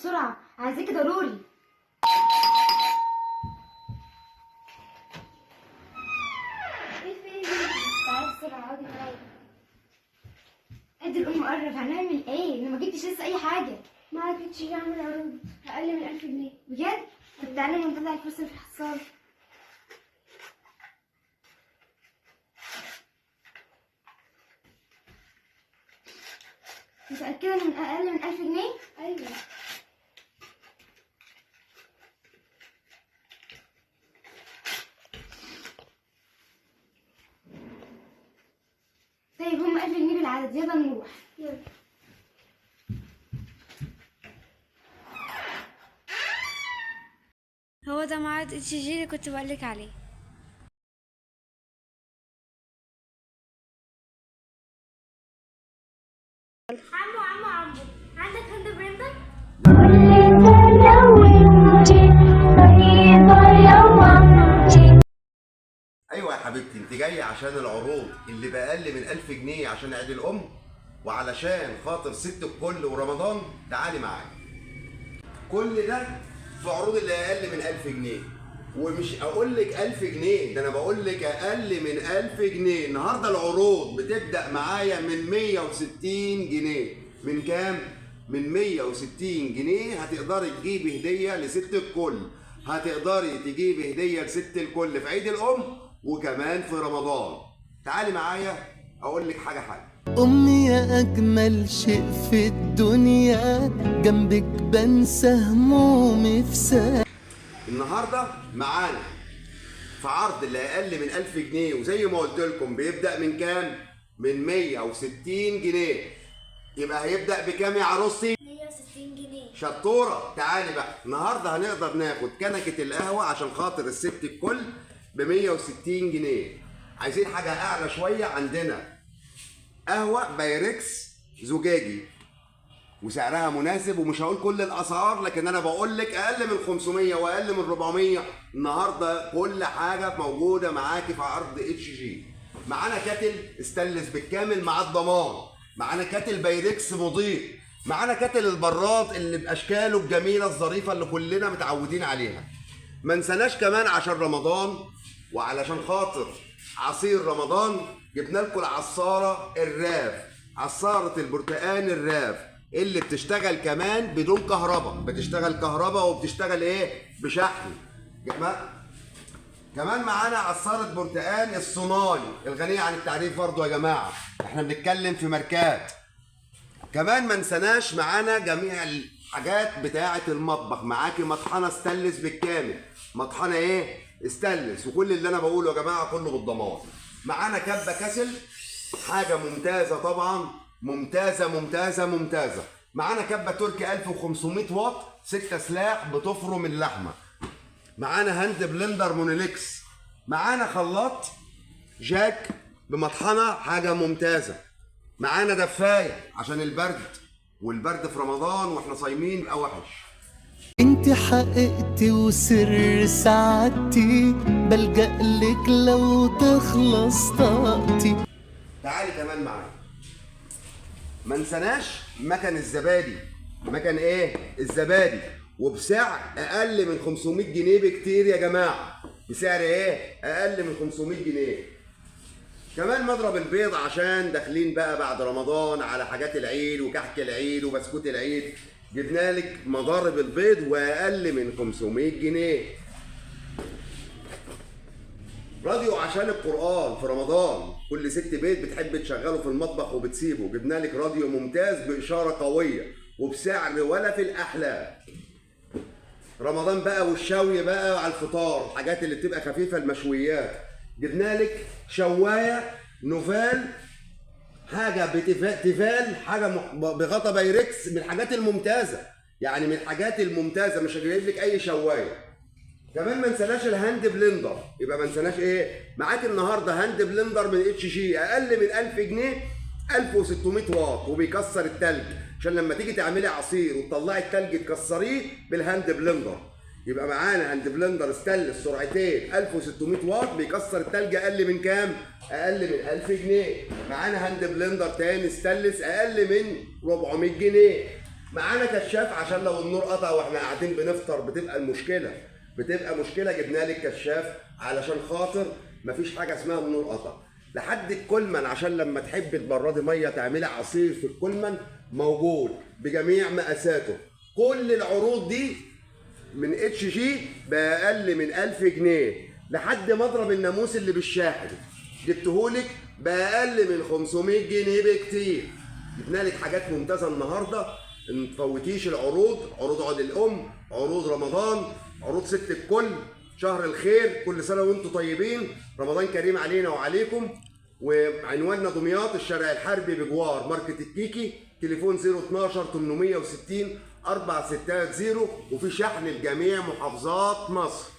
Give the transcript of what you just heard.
بسرعة، عايزاكي ضروري. ايه فين؟ تعالي بسرعة اقعدي معايا. قد الام قرب، هنعمل ايه؟ انا ما جبتش لسه اي حاجة. ما عرفتش اعمل عروض اقل من 1000 جنيه. بجد؟ طب تعالي نطلع الفلوس اللي في الحصاله. متأكدة إن أقل من 1000 جنيه؟ ايوه. طيب هم 1000 جنيه بالعدد، يلا نروح. يلا. هو ده معرض HG اللي كنت بقولك عليه. عمو عمو عمو، عندك hand blender؟ ايوه يا حبيبتي، انت جاية عشان العروض اللي باقل من 1000 جنيه عشان عيد الام وعلشان خاطر ست الكل ورمضان. تعالي معايا، كل ده في عروض اللي اقل من 1000 جنيه. ومش اقول لك 1000 جنيه، ده انا بقول لك اقل من 1000 جنيه. النهارده العروض بتبدا معايا من 160 جنيه. من كام؟ من 160 جنيه هتقدري تجيبي هديه لست الكل، هتقدري تجيبي هديه لست الكل في عيد الام وكمان في رمضان. تعالي معايا اقول لك حاجة حاجة. أمي يا أجمل شيء في الدنيا، جنبك بنسى همومي في ساعة. النهارده معانا في عرض اللي اقل من 1000 جنيه، وزي ما قلت لكم بيبدا من كام؟ من 160 جنيه. يبقى هيبدا بكام يا عروستي؟ 160 جنيه. شطوره. تعالي بقى، النهارده هنقدر ناخد كنكه القهوة عشان خاطر الست الكل ب 160 جنيه. عايزين حاجة اعلى شوية، عندنا قهوة بايركس زجاجي وسعرها مناسب، ومش هقول كل الاسعار لكن انا بقول لك اقل من 500 واقل من 400. النهارده كل حاجة موجودة معاكي في عرض HG. معانا kettle stainless بالكامل مع الضمان، معانا kettle بايركس مضيء، معانا kettle البراد اللي باشكاله الجميلة الظريفة اللي كلنا متعودين عليها. ما نسناش كمان عشان رمضان وعلشان خاطر عصير رمضان جبنا لكم العصاره الراف، عصارة البرتقال الراف اللي بتشتغل كمان بدون كهرباء، بتشتغل كهرباء وبتشتغل ايه؟ بشحن. كمان معانا عصارة برتقال الصناعي الغنية عن التعريف برضو يا جماعة، احنا بنتكلم في ماركات. كمان ما نسناش معانا جميع الحاجات بتاعة المطبخ، معاكي مطحنة ستانلس بالكامل، مطحنة ايه؟ ستانلس. وكل اللي انا بقوله يا جماعة كله بالضمان. معانا كبة كسل، حاجة ممتازة طبعا، ممتازة ممتازة ممتازة. معانا كبة تركي 1500 واط، 6 سلاح بتفرم اللحمة. معانا hand blender مونيليكس، معانا خلاط جاك بمطحنة، حاجة ممتازة. معانا دفاية عشان البرد، والبرد في رمضان واحنا صايمين يبقى وحش. انت حققتي وسر سعادتي، بلجأ لك لو تخلص طاقتي. تعالي كمان معايا، ما نسناش مكن الزبادي، مكن ايه؟ الزبادي، وبسعر اقل من 500 جنيه بكتير يا جماعة، بسعر ايه؟ اقل من 500 جنيه. كمان مضرب البيض عشان داخلين بقى بعد رمضان على حاجات العيد وكحك العيد وبسكوت العيد، جبنا لك مضارب البيض واقل من 500 جنيه. راديو عشان القرآن في رمضان، كل ست بيت بتحب تشغله في المطبخ وبتسيبه، جبنا لك راديو ممتاز بإشارة قوية وبسعر ولا في الأحلام. رمضان بقى والشوي بقى على الفطار، الحاجات اللي بتبقى خفيفة المشويات، جبنا لك شواية نوفال، حاجة بتيفال، حاجة بغطا بايركس، من الحاجات الممتازة، يعني من الحاجات الممتازة، مش هجيب لك أي شواية. كمان ما نسناش ال hand blender، يبقى ما نسناش ايه؟ معاك النهارده hand blender من HG اقل من 1000 جنيه، 1600 واط، وبيكسر التلج عشان لما تيجي تعملي عصير وتطلعي التلج تكسريه بال hand blender. يبقى معانا hand blender stainless سرعتين 1600 واط بيكسر التلج اقل من كام؟ اقل من 1000 جنيه. معانا hand blender تاني ستانلس اقل من 400 جنيه. معانا كشاف عشان لو النور قطع واحنا قاعدين بنفطر بتبقى المشكلة، بتبقى مشكلة. جبنا لك كشاف علشان خاطر مفيش حاجة اسمها النور قطع. لحد الكولمان عشان لما تحبي تبردي مية تعملي عصير في الكولمان، موجود بجميع مقاساته. كل العروض دي من اتش جي باقل من 1000 جنيه. لحد مضرب الناموس اللي بالشاحن جبتهولك باقل من 500 جنيه بكتير. جبنا لك حاجات ممتازة النهارده، ما تفوتيش العروض، عروض عيد الام، عروض رمضان، عروض ست الكل، شهر الخير، كل سنة وانتم طيبين، رمضان كريم علينا وعليكم. وعنواننا دمياط، الشارع الحربي بجوار ماركت الكيكي، تليفون 012 860 460، وفي شحن لجميع محافظات مصر.